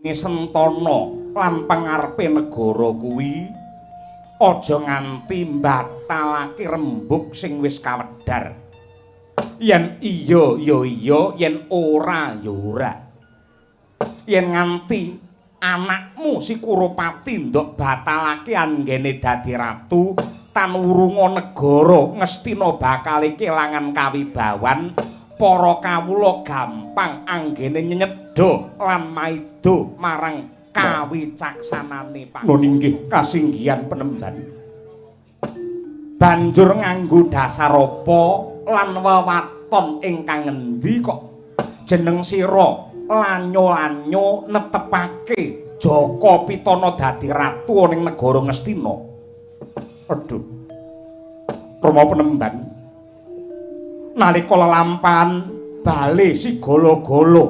Sentana lan pangarepe negara kuwi aja nganti mbatalake rembug sing wis kawedhar. Yen iya ya iya, yen ora ya ora. Yen nganti anakmu si Kurupati ndok batalake anggene dadi ratu tan wurunga negara Ngastina bakal kelangan kawibawan, para kawula gampang anggene nyedha lan maida marang kawicaksanane Panganan. Inggih kasinggihan penemban. Banjur nganggo dasar apa lan wewaton ingkang ngendi kok jeneng sira lanyo-lanyo netepake Jaka Pitana dadi ratu ning negara Ngastina? Aduh. Rama penemban. Nalika lelampahan bale Sigala-gala,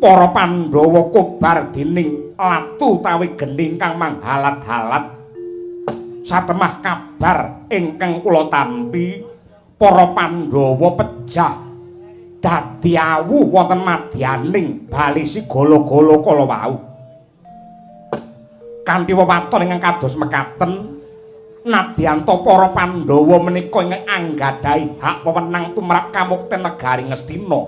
para Pandhawa kobar dening latu utawi geni ingkang manghalat-halat. Satemah kabar ingkang kula tampi, para Pandhawa pejah dadi awu wonten madyaning bali Sigala-gala kala wau. Kanthi wewaton ingkang kados mekaten, nadyanta para Pandhawa menika ingkang anggadhahi hak wewenang tumrap kamukten negari Ngastina,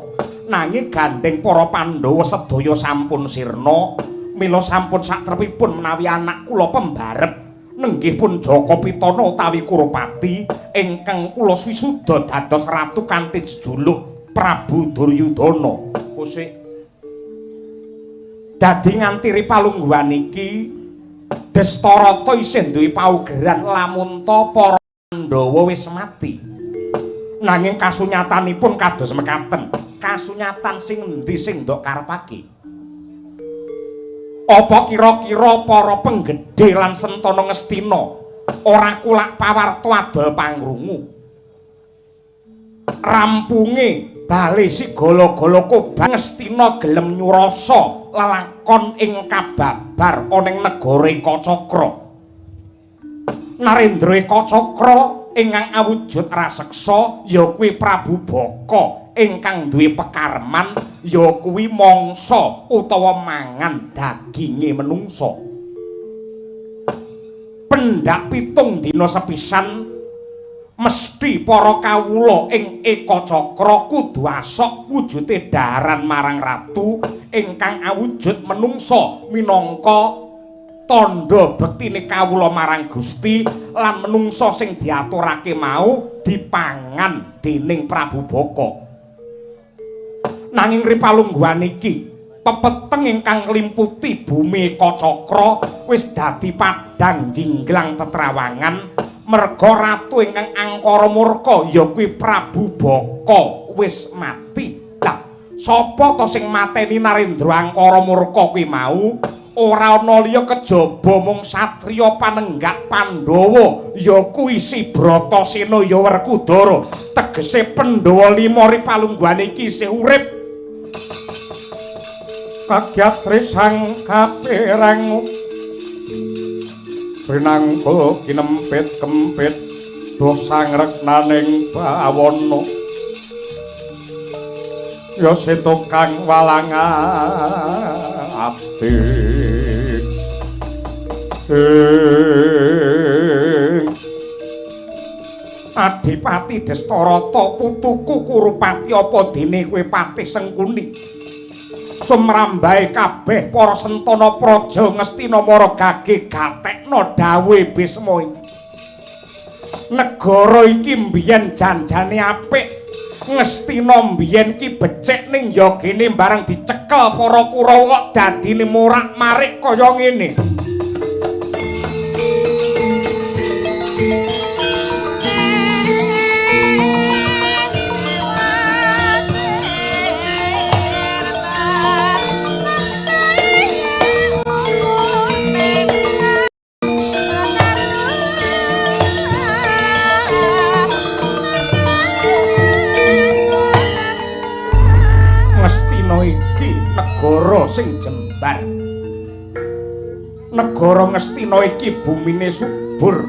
nanging gandheng para Pandhawa sedaya sampun sirna, mila sampun satrepipun menawi anak kula pembarep nenggih pun Jaka Pitana utawi Kurupati ingkang kula wisuda dados ratu kanthi jejuluk Prabu Duryudana. Kusik dadi nganti ripalungguhan iki Destarata isih duwe paugeran lamun ta para Pandhawa wis mati. Nanging kasunyatanipun kados mekaten. Kasunyatan sing endi sing ndok karepake? Apa kira-kira para penggedhe lan sentana Ngastina ora kulak pawarta adol pangrungu? Rampunge bale Sigala-gala kobar, Ngastina gelem nyurasa lelakon ing kababar ana ing negara Ekacakra. Narendra Ekacakra ingkang awujud raseksa ya kuwi Prabu Baka ingkang duwe pekarman ya kuwi mangsa utawa mangan daginge menungsa. Pendak 7 dina sepisan mesti para kawula ing Ekacakra kudu asok wujude daharan marang ratu ingkang awujud menungsa minangka tandha bektine kawula marang Gusti, lan menungsa sing diaturake mau dipangan dening Prabu Baka. Nanging ripalungguhan iki pepeteng ingkang nglimputi bumi Ekacakra wis dadi padhang jinglang tetrawangan merga ratu ingkang angkara murka ya kuwi Prabu Baka wis mati. Lah, sapa to sing mateni Narendra angkara murka kuwi mau? Ora ana liya kejaba mung satriya panenggak Pandhawa ya kuwi si Bratasena ya Werkudara. Tegese Pandhawa 5 ripalungguhan iki isih urip. Kagyat risang kapireng rinangkul kinempit kempit dosa ngreknaning bawana ya setukang walang abdi Adipati Destarata, putuku Kurupati, apa dene kowe patih Sengkuni? Sumrambahe kabeh para sentana praja Ngastina mara gage gatekna dawuhe Bisma. Negara iki mbiyen janjane apik. Ngastina mbiyen ki becik, ning ya gene bareng dicekel para Kurawa kok dadine morak-marik kaya ngene. Ngastina iki negara sing jembar. Negara Ngastina iki bumine subur.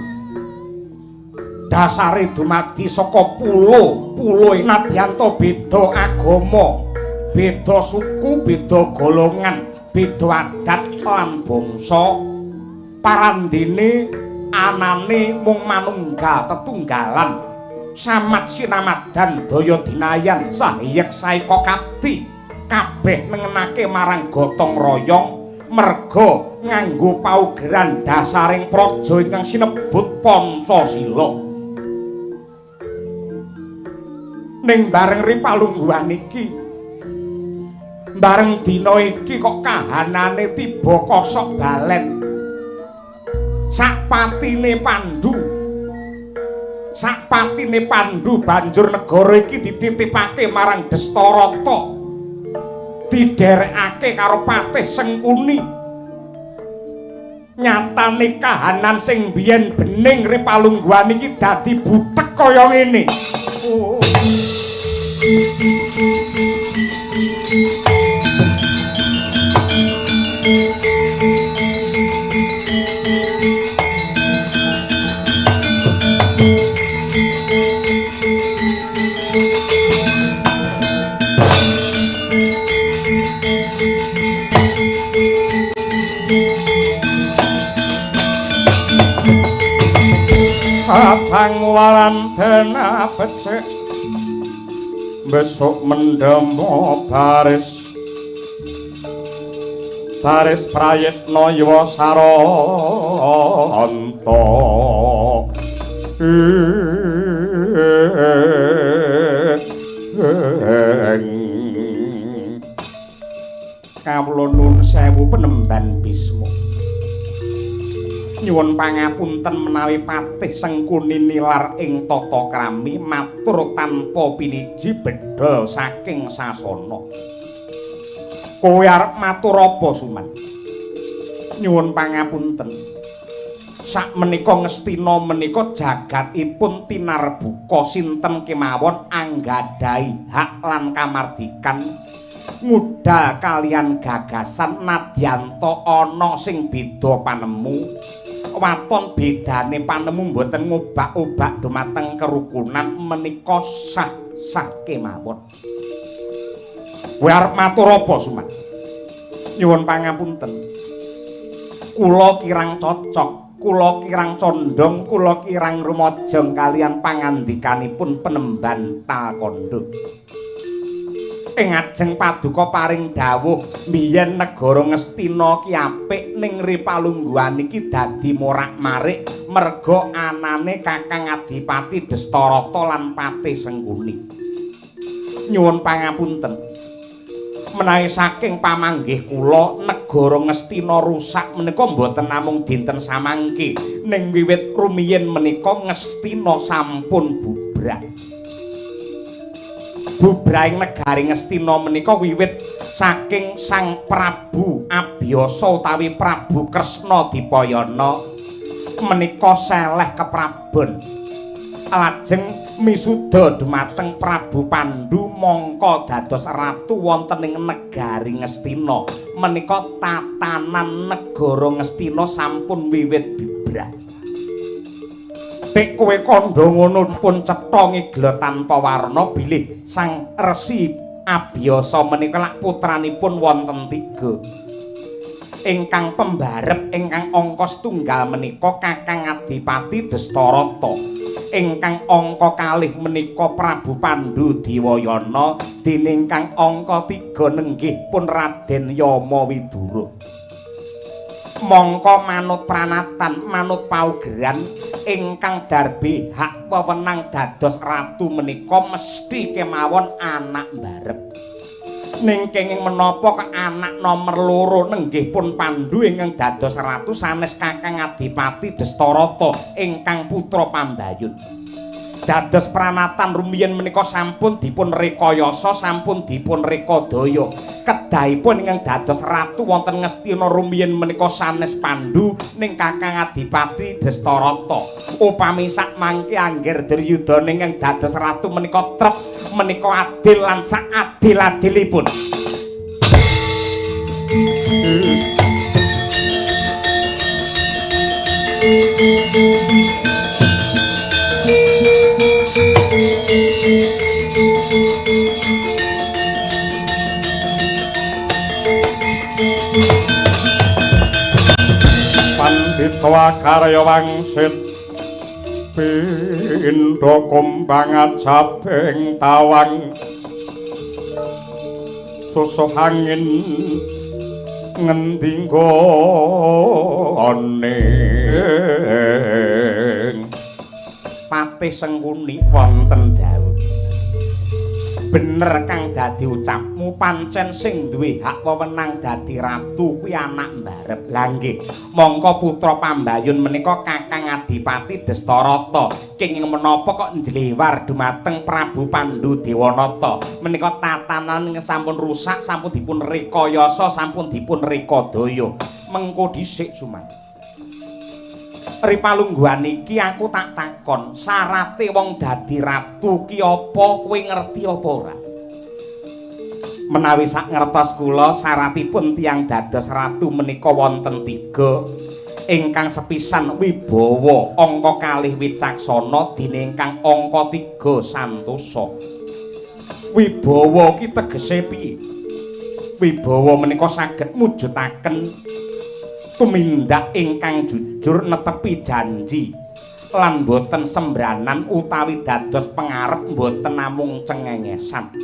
Dasare dumadi saka pulo-pulo nadyanta beda agama, beda suku, beda golongan, Beda adat lan bangsa, parandene anane mung manunggal tetunggalan, samat sinamadan daya dinayan sahiyek saeka kapti, kabeh nengenake marang gotong royong merga nganggo paugeran dasaring praja ingkang sinebut Pancasila. Ning bareng ri palungguhan iki, bareng dina iki kok kahanane tiba kosok balen. Sakpatine Pandu, sakpatine Pandu banjur negara iki dititipake marang Destarata, didherekake karo Patih Sengkuni. Nyatane kahanan sing biyen bening ri palungguhan iki dadi butek kaya ngene. Oh. Abang warantena becik besok mendemo baris baris prayitna yawa saranta. Kawula nuwun sewu penemban Bisma. Nyuwun pangapunten menawi Patih Sengkuni nilar ing tata krami matur tanpa piniji bedhol saking sasana. Kowe arep matur apa, Suman? Nyuwun pangapunten. Sakmenika Ngastina menika jagatipun tinarbuka sinten kemawon anggadhahi hak lan kamardikan ngudal kalian gagasan nadyanta ana sing beda panemu. Waton bedane panemu mboten ngobak-obak dumateng kerukunan menika sah-sah kemawon. Kowe arep matur apa, Suman? Nyuwun pangapunten. Kula kirang cocok, kula kirang condong, kula kirang rumajang kalian pangandikanipun penemban Talkandha. Ing ajeng paduka paring dawuh biyen negara Ngastina ki apik ning ri palungguhan iki dadi morak-marik merga anane Kakang Adipati Destarata lan Patih Sengkuni. Nyuwun pangapunten. Menawi saking pamanggih kula negara Ngastina rusak menika mboten namung dinten samangke, ning wiwit rumiyin menika Ngastina sampun bubrah. Bubrahing negari Ngastina menika wiwit saking Sang Prabu Abiyasa utawi Prabu Kresna Dipayana menika seleh keprabon. Lajeng misuda dumateng Prabu Pandu mangka dados ratu wonten ing negari Ngastina. Menika tatanan negara Ngastina sampun wiwit bubrah. Pek kowe kandha ngono pun cetha ngigla tanpa warna bilih Sang Resi Abiyasa menika lak putranipun wonten tiga. Ingkang pembarep ingkang angka setunggal menika Kakang Adipati Destarata. Ingkang angka kalih menika Prabu Pandu Diwayana, dene ingkang angka tiga nenggih pun Raden Yama Widura. Mongko manut pranatan, manut paugeran ingkang darbe hak wewenang dados ratu menika mesti kemawon anak mbarep. Ning kenging menapa kok anak nomer loro nenggih pun Pandu ingkang dados ratu sanes Kakang Adipati Destarata ingkang putra pambayun. Dados pranatan rumiyin menika sampun dipun rekayasa, sampun dipun rekadaya. Kedahipun ingkang dados ratu wonten Ngastina rumiyin menika sanes Pandu ning Kakang Adipati Destarata. Upami sak mangke angger Duryudana ingkang dados ratu menika trep, menika adil lan sak adil-adilipun. Nindita karya wangsit pindha kumbang ajabing tawang susuh angin ngendi nggone. Patih Sengkuni wonten dawuh. Bener kang dadi ucapmu, pancen sing duwe hak wewenang dadi ratu kuwi anak mbarep. Lah nggih, mongko putra Pambayun menika Kakang Adipati Destarata. Kenging menapa kok njlewar dumateng Prabu Pandhu Dewanata? Menika tatanan sampun rusak, sampun dipun rekayasa, sampun dipun rekadaya. Mengko dhisik Suman. Ripalungguhan iki aku tak takon, syarate wong dadi ratu ki apa, kowe ngerti apa ora? Menawi sak ngertos kula, syaratipun tiyang dados ratu menika wonten 3. Ingkang sepisan wibawa, angka kalih wicaksana, dene ingkang angka 3 santosa. Wibawa ki tegese piye? Wibawa menika saged mujudaken tumindak ingkang jujur netepi janji lan boten sembranan utawi dados pengarep boten namung cengengesan.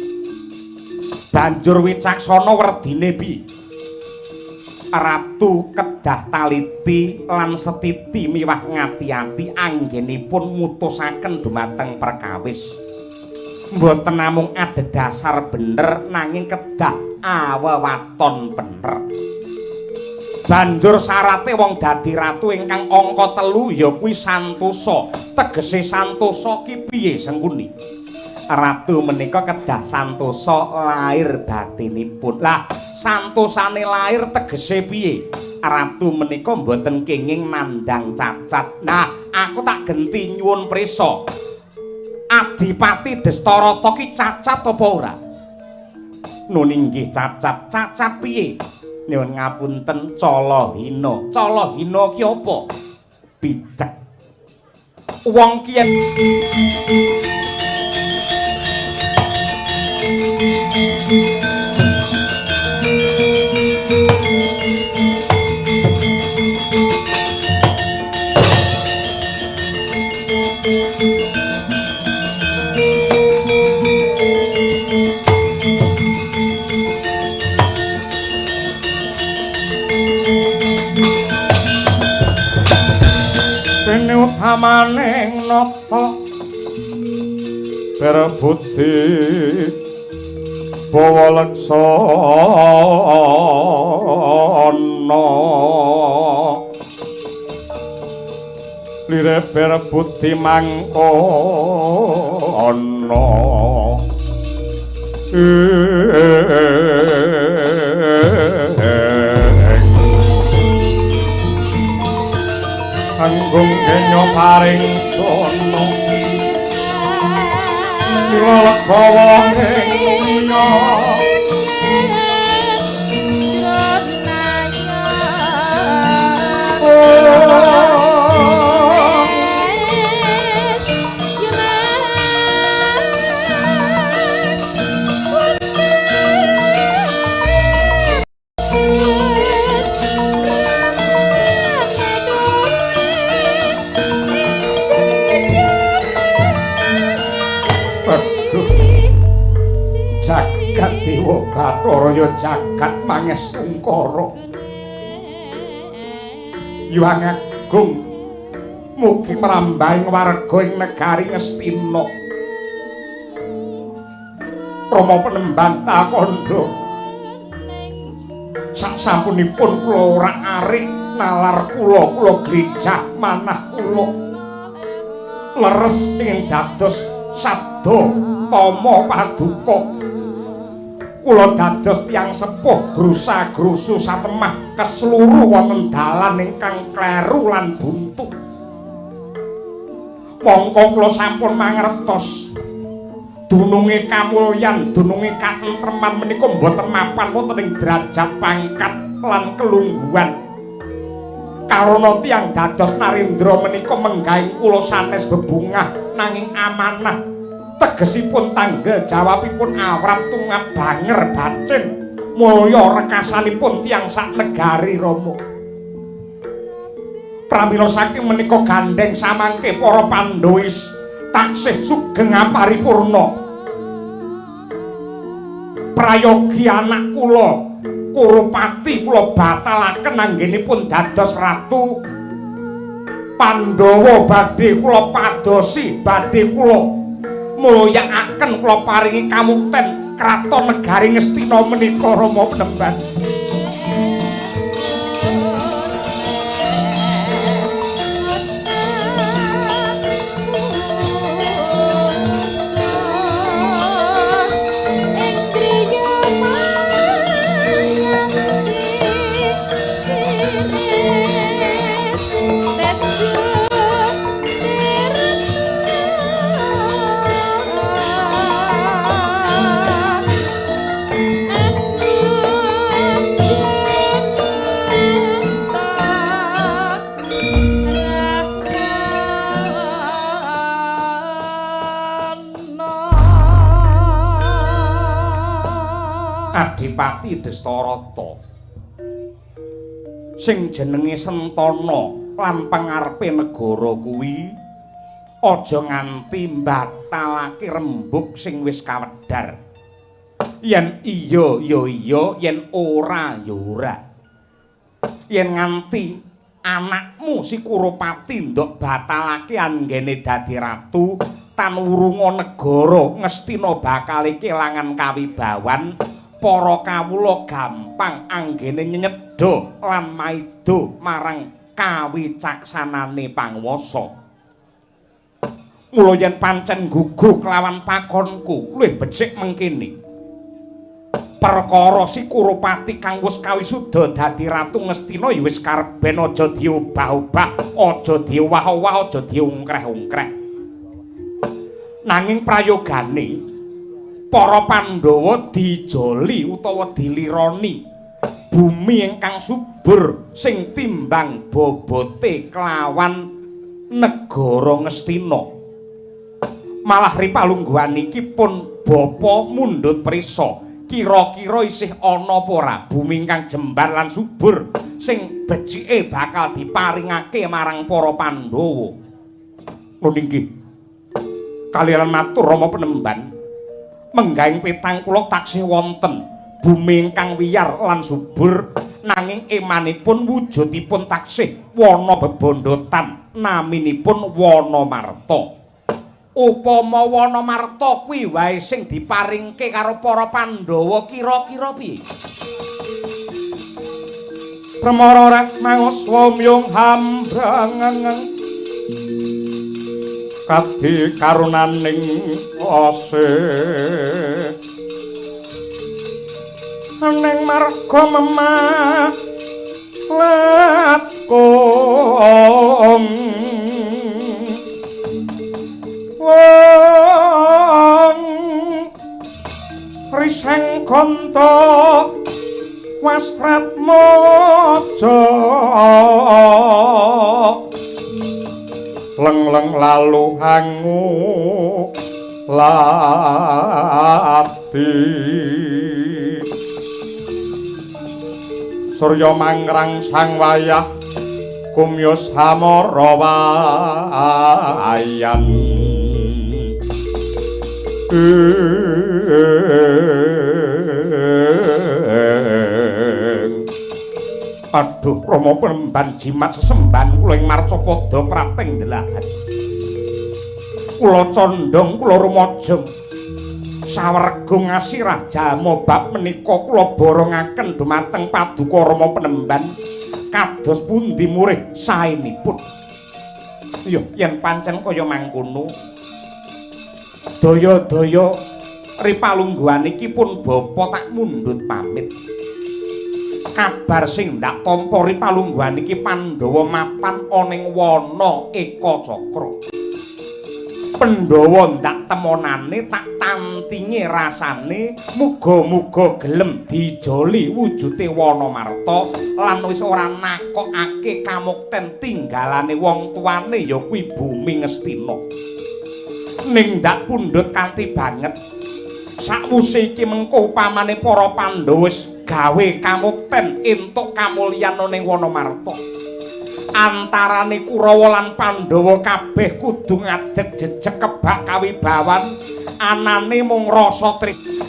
Banjur wicaksana werdine piye? Ratu kedah taliti lan setiti miwah ngati-ati anggenipun mutusaken dumateng perkawis. Mboten namung adhedhasar bener nanging kedah awewaton bener. Banjur syarate wong dadi ratu ingkang angka 3 ya kuwi santosa. Tegese santosa ki piye Sengkuni? Ratu menika kedah santosa lahir batinipun. Lah, santosane lahir tegese piye? Ratu menika mboten kenging nandhang cacat. Nah, aku tak genti nyuwun prisa. Adipati Destarata ki cacat apa ora? Nun inggih cacat. Cacat piye? Nyuwun ngapunten, cala hina. Cala hina ki apa? Picek. Wong ki yen utamaning nata berbudi bawa leksana lire berbudi mangkono anggung kenya paring dono mila legawa ing mulya. Jagat Dewa Bathara ya jagat Pangestungkara. Hyang Agung mugi mrambahing warga ing negari Ngastina. Rama penemban takandha sak sampunipun kula ora arik nalar kula, kula glecah manah kula leres ing dados sabda tama paduka. Kula dados tiyang sepuh grusa-grusu satemah kesluru wonten dalan ingkang kleru lan buntu. Mongko kula sampun mangertos dununge kamulyan, dununge katentreman menika mboten mapan wonten ing derajat pangkat lan kelungguhan. Karana tiyang dados narendra menika menggahing kula sanes bebungah nanging amanah. Tegesipun tanggel jawabipun awrap tungap banger bacin mulya rekasanipun tiyang sak negari Rama. Pramila saking menika gandheng samangke para Pandhawa taksih sugeng aparipurna. Prayogi anak kula Kurupati kula batalaken anggenipun dados ratu. Pandhawa badhe kula padosi, badhe kula mulyakaken, kula paringi kamukten kraton negari Ngastina menika Rama Penemban. Adipati Destarata sing jenenge Sentana lan pangarepe negara kuwi aja nganti mbatalake rembug sing wis kawedhar. Yen iya ya iya, yen ora ya ora. Yen nganti anakmu si Kurupati ndok batalake anggene dadi ratu tan wurunga negara Ngastina bakal kelangan kawibawan. Para kawula gampang anggene nyedha lan maida marang kawicaksanane panguwasa. Mula yen pancen gugu kelawan pakonku luwih becik mengkene. Perkara si Kurupati kang wis kawisuda dadi ratu Ngastina ya wis kareben aja diobah-obah, aja diowah-owah, aja diungkreh-ungkreh. Nanging prayogane para Pandhawa dijoli utawa dilironi bumi ingkang subur sing timbang bobote kelawan negara Ngastina. Malah ripalungguhan iki pun bapa mundhut prisa, kira-kira isih ana apa ora bumi ingkang jembar lan subur sing becike bakal diparingake marang para Pandhawa. Lho nggih. Kaliyan matur Rama Penemban, menggahing petang kula taksih wonten bumi ingkang wiyar lan subur, nanging emanipun wujudipun taksih wana bebondotan naminipun Wanamarta. Upama Wanamarta kuwi wae sing diparingke karo para Pandhawa kira-kira piye? Permara rek manguswa myung hambrangeng kadi karunaning asih ning marga memah latkung wong riseng kanta wastrat maja leng-leng lalu hangu lati surya mangrang sang wayah kumyus hamara wayan. Aduh Rama Penemban jimat sesembahan kula ing marcapada prating delahan. Kula condhong kula rumajeng sawerga ngasirah jalma bab menika kula borongaken dumateng paduka Rama Penemban kados pundi murih saenipun. Iya yen pancen kaya mangkono daya-daya ripalungguhan iki pun bapa tak mundhut pamit. Kabar sing ndak tampa ripalungguhan iki Pandhawa mapan ana ing wana Ekacakra. Pandhawa ndak temonane tak tantinge rasane muga-muga gelem dijoli wujude Wanamarta lan wis ora nakokake kamukten tinggalane wong tuane ya kuwi bumi Ngastina. Ning ndak pundhut kanthi banget sakwuse iki mengko upamane para Pandhawa wis gawe kamukten entuk kamulyan ning Wanamarta. Antarane Kurawa lan Pandhawa kabeh kudu ngadeg jejeg kebak kawibawan, anane mung rasa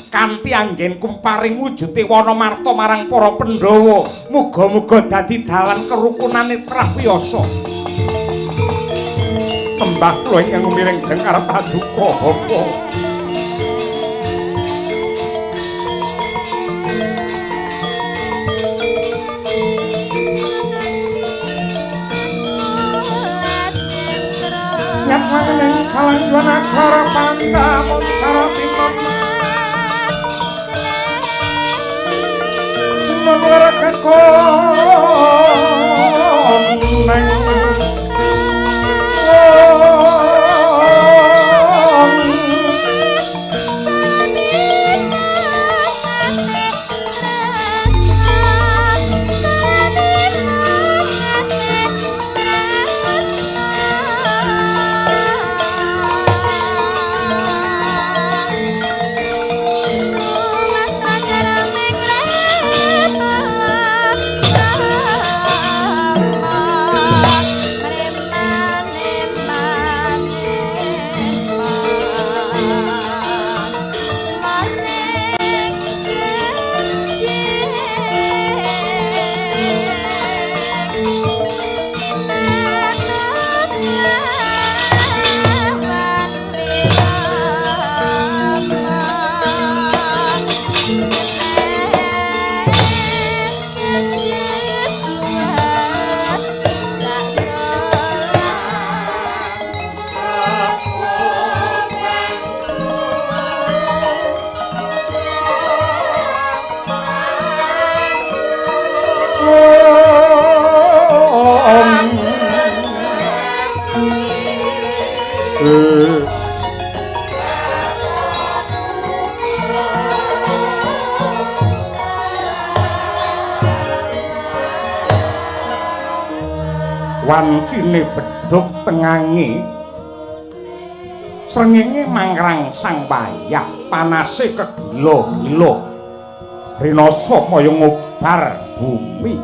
kanthi anggenku paring wujude wana marta marang para Pandhawa. Muga-muga dadi dalan kerukunane trah wiyasa. Sembah kula ingkang miring jengkar paduka bapa. Nyatwane kalanjuan aksara pandamun cara timon nun warakakon neng. Wancine bedhug tengange srengenge mangrangsang wayah panase kegila-gila rinasa kaya ngobar bumi.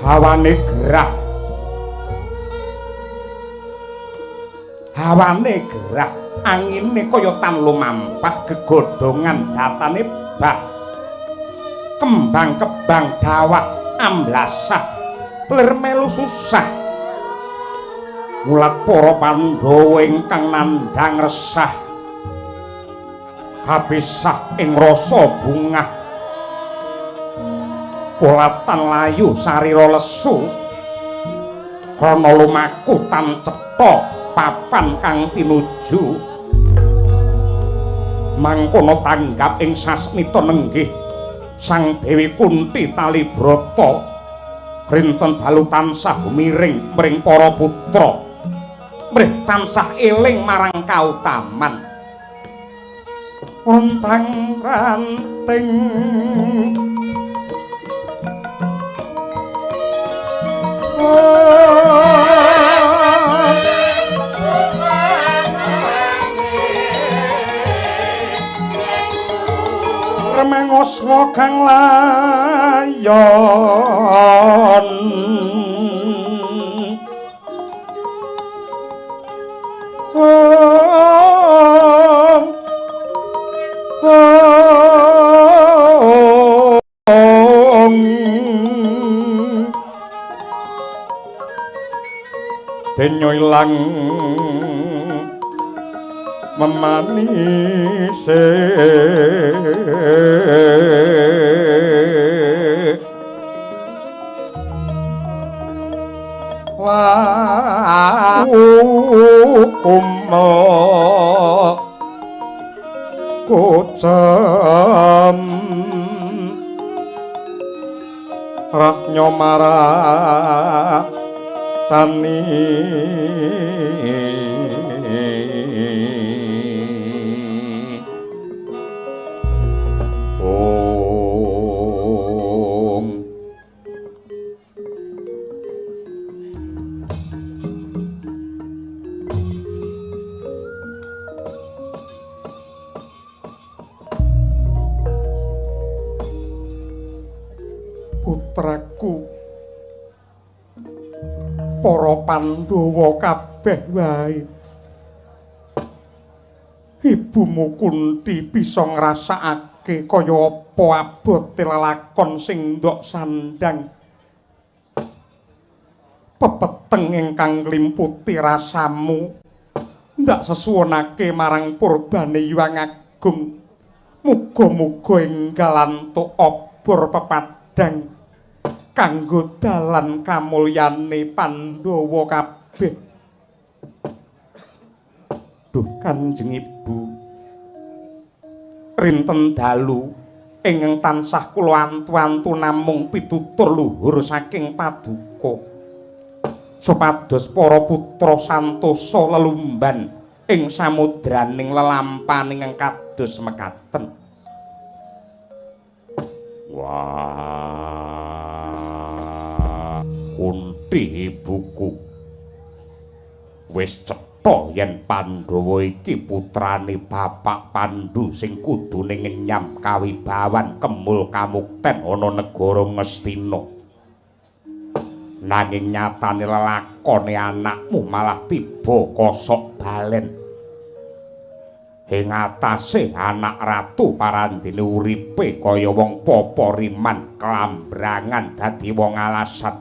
Hawane gerah, hawane gerah, angine kaya tan lumampah, gegodhongan datane bah kembang kebang dawak amblasah lir melu susah. Mulat para Pandhawa ingkang nandhang resah habisah ing rasa bungah. Polatan layu sarira lesu krana lumaku tan cetha papan kang tinuju. Mangkono tanggap ing sasmita nenggih Sang Dewi Kunti tali brata rinten dalu tansah miring mring para putra mrih tansah eling marang kautaman. Rontang ranting remangoswa kang layon om denyo ilang memanise wa kumel kucem rahnyo maratani. Om. Putraku, para Pandhawa kabeh wae. Ibumu Kunti bisa ngrasakake kaya apa abote lelakon sing ndok sandang. Pepeteng ingkang nglimputi rasamu ndak sesuwunake marang purbane Hyang Agung. Muga-muga enggal antuk obor pepadang kanggo dalan kamulyane Pandhawa kabeh. Duh Kanjeng Ibu, rinten dalu ingkang tansah kula antu-antu namung pitutur luhur saking paduka, supados para putra santosa lelumban ing samudraning lelampaning ingkang kados mekaten. Wah, Kunti ibuku, wis cetha yen Pandhawa iki putrane Bapak Pandu sing kudune ngenyam kawibawan kemul kamukten ana negara Ngastina. Nanging nyatane lelakone anakmu malah tiba kosok balen. Ing atase anak ratu parandene uripe kaya wong poporiman klambrangan dadi wong alasan.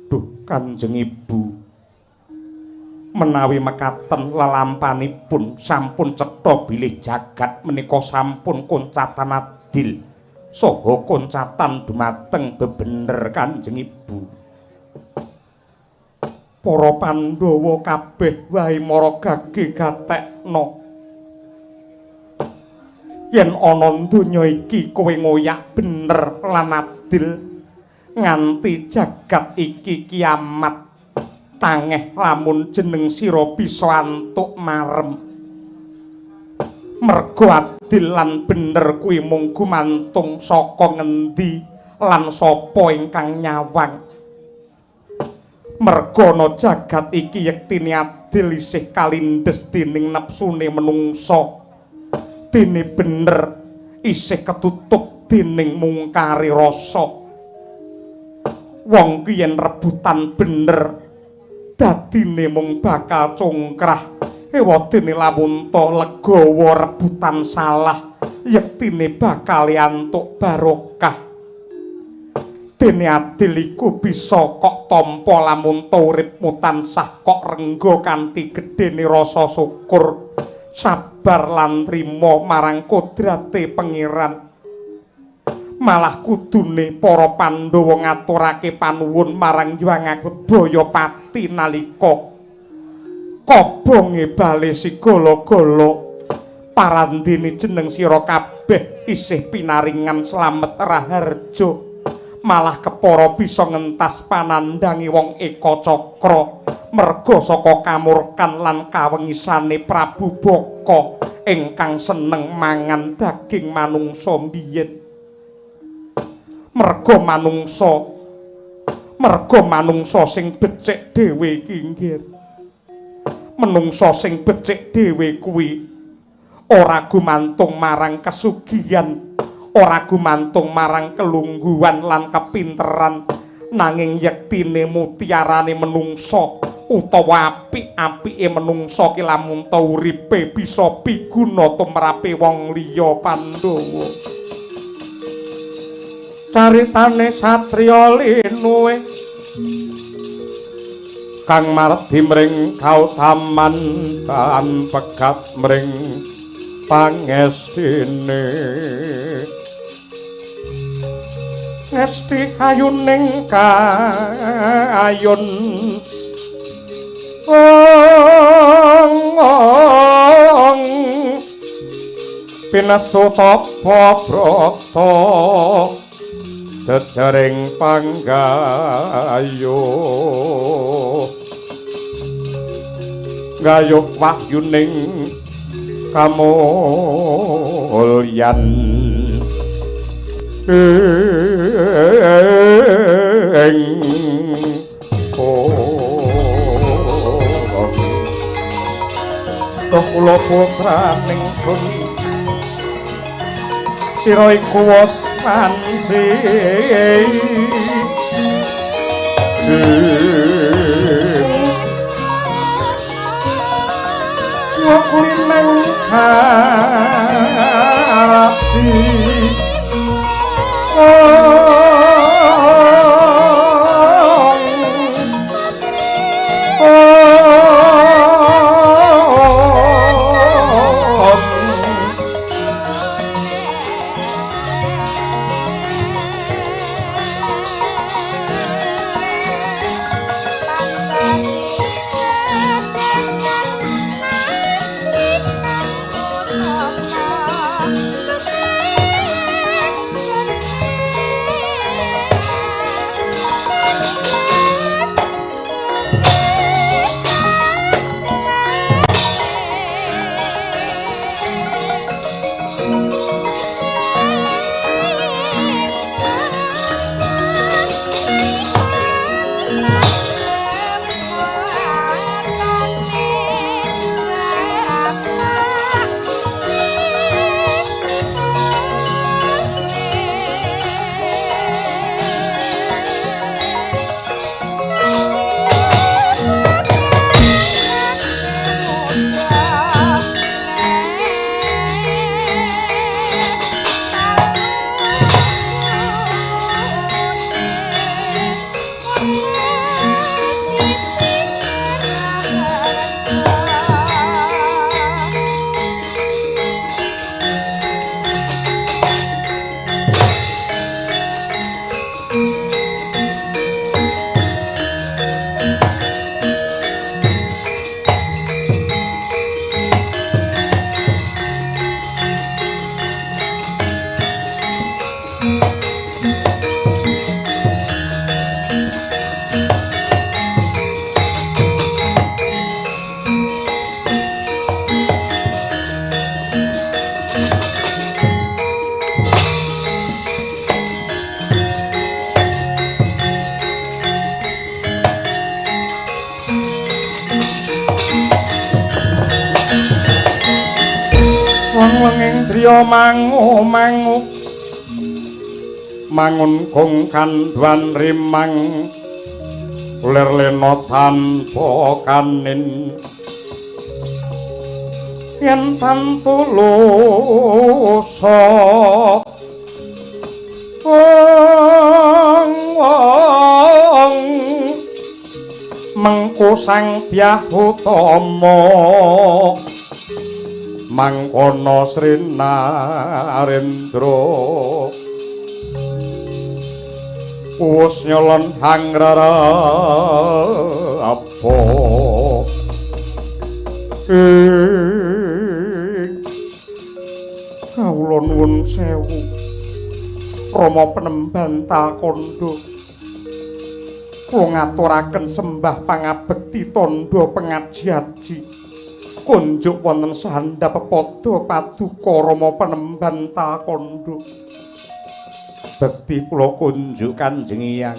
Duh Kanjeng Ibu, menawi mekaten lelampanipun sampun cetha bilih jagat menika sampun koncatan adil saha koncatan dumateng bebener Kanjeng Ibu. Para Pandhawa kabeh wae mara gage gatekna yen ana donya iki kowe ngoyak bener lan adil nganti jagat iki kiamat, tangeh lamun jeneng sira bisa antuk marem. Mergo adil lan bener kuwi mung gumantung saka ngendi lan sapa ingkang nyawang. Mergo ana jagat iki yektine adil isih kalindes dening nepsune menungsa, dene bener isih ketutup dening mungkare rasa. Wong ki yen rebutan bener dadine mung bakal congkrah, ewadene lamun ta legawa rebutan salah yektine bakal antuk barokah. Dene adil iku bisa kok tampa lamun ta uripmu tansah kok rengga kanthi gedene rasa syukur, sabar lan trima marang kodrate Pengiran. Malah kudune para Pandhawa ngaturake panuwun marang Hyang Agbaya Pati nalika kobonge bale sigala-gala. Parandene jeneng sira kabeh isih pinaringan slamet raharja, malah kepara bisa ngentas panandhange wong Eka Cakra merga saka kamurkan lan kawengisane Prabu Baka ingkang seneng mangan daging manungsa mbiyen. Merga manungsa sing becik dhewe iki nggih. Menungsa sing becik dhewe kuwi ora gumantung marang kesugihan, ora gumantung marang kelungguhan lan kepinteran, nanging yektine mutiarane menungsa utawa apik-apike menungsa ki lamun ta uripe bisa piguna tumrape wong liya Pandhawa. Caritane satriya linuwe kang mardi mring kautaman tan pegat mring pangestine. Ngesti ayuning kayun ong pinesu tapa brata jejering panggayu gayuh wahyuning kamulyan ing kula putraning sun sira iku was panci. Kulineng hati mangu mangu mangun kong kandwan rimang lir lena tanpa kanin yen tantulusa wong mengko sang Dyah Utama mangkono Sri Narendra wus nyolon hangrara apa kawula nuwun sewu Rama penemban talkandha kula ngaturaken sembah pangabekti tandha pengaji-aji kunjuk wonten sandhap pepada paduka Rama penemban talkandha. Bekti kula kunjuk Kanjeng Eyang.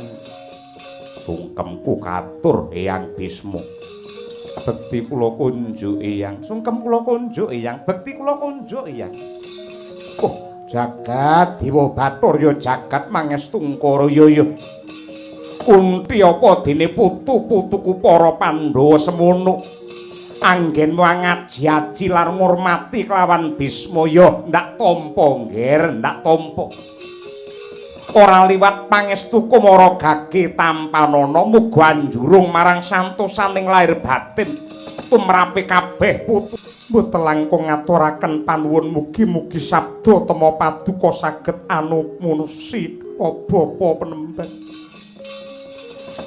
Sungkemku katur Eyang Bisma. Bekti kula kunjuk Eyang. Sungkem kula kunjuk Eyang. Bekti kula kunjuk Eyang. Oh, jagat Dewa Bathara jagat mangestungkara ya ya. Kunti apa dene putu-putuku para Pandhawa semono. Anggenmu ngaji-aji lan ngurmati kelawan Bisma ya ndak tampa ngger, ndak tampa. Ora liwat pangestuku mara gage tampanana muga anjurung marang santosaning lahir batin tumrape kabeh putu. Mboten langkung ngaturaken panuwun mugi-mugi sabda tema paduka saged anumunusi bapa penemban.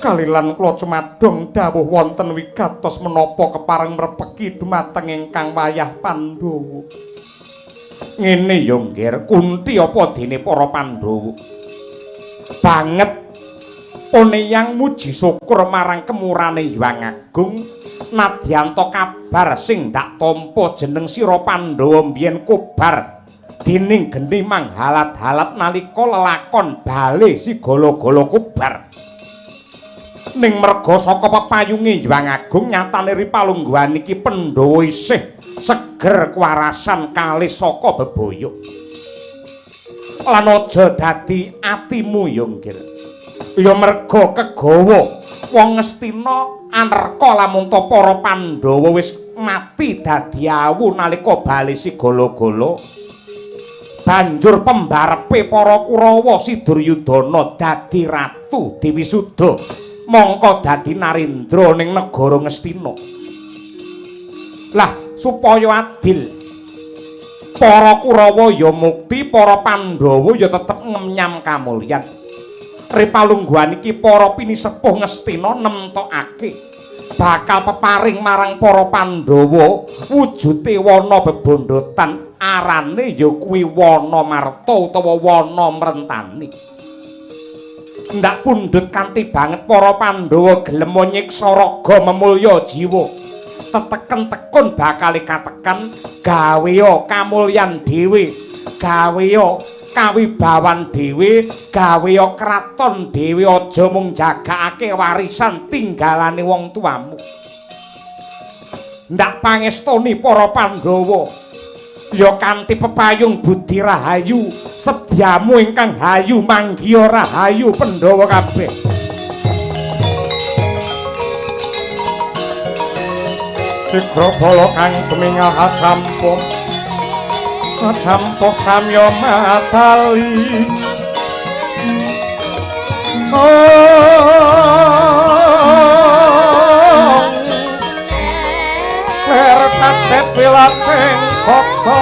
Kalilan kula cumadong dawuh wonten wigatos menapa kepareng mrepeki dumateng ingkang wayah Pandhawa. Ngene ya ngger, Kunti apa dene para Pandhawa. Banget oneyang muji syukur marang kemurane Hyang Agung nadyanta kabar sing ndak tampa jeneng sira Pandhawa mbiyen kobar dening geni manghalat-halat nalika lelakon bale si gala-gala kobar. Ning merga saka pepayunge Hyang Agung nyatane ri palungguhan iki Pandhawa isih seger kewarasan kalih saka bebaya. Lan aja dadi atimu ya nggir. Ya merga kegawa wong Ngastina anerka lamun ta para Pandhawa wis mati dadi awu nalika bali si gala-gala. Banjur pembarepe para Kurawa si Duryudana dadi ratu Dewi Suda mongko dadi narendra ning negara Ngastina. Lah supaya adil para Kurawa ya mukti, para Pandhawa ya tetep ngemnyam kamulyan. Ripalungguhan iki para pinisepuh Ngastina nemtokake bakal peparing marang para Pandhawa wujute wana bebondotan arane ya kuwi Wana Marta utawa Wana Mrentani. Ndak pundhut kanthi banget para Pandhawa gelem nyiksa raga memulya jiwa. Teteken tekun bakal katekan gawea kamulyan dhewe, gawea kawibawan dhewe, gawea kraton dhewe, aja mung jagakake warisan tinggalane wong tuamu. Ndak pangestoni para Pandhawa ya kanthi pepayung budi rahayu sedyamu ingkang hayu manggiya rahayu Pandhawa kabeh. Sigra bala kang tumingah acampo acampo samya matali ler kaset wilateng kokso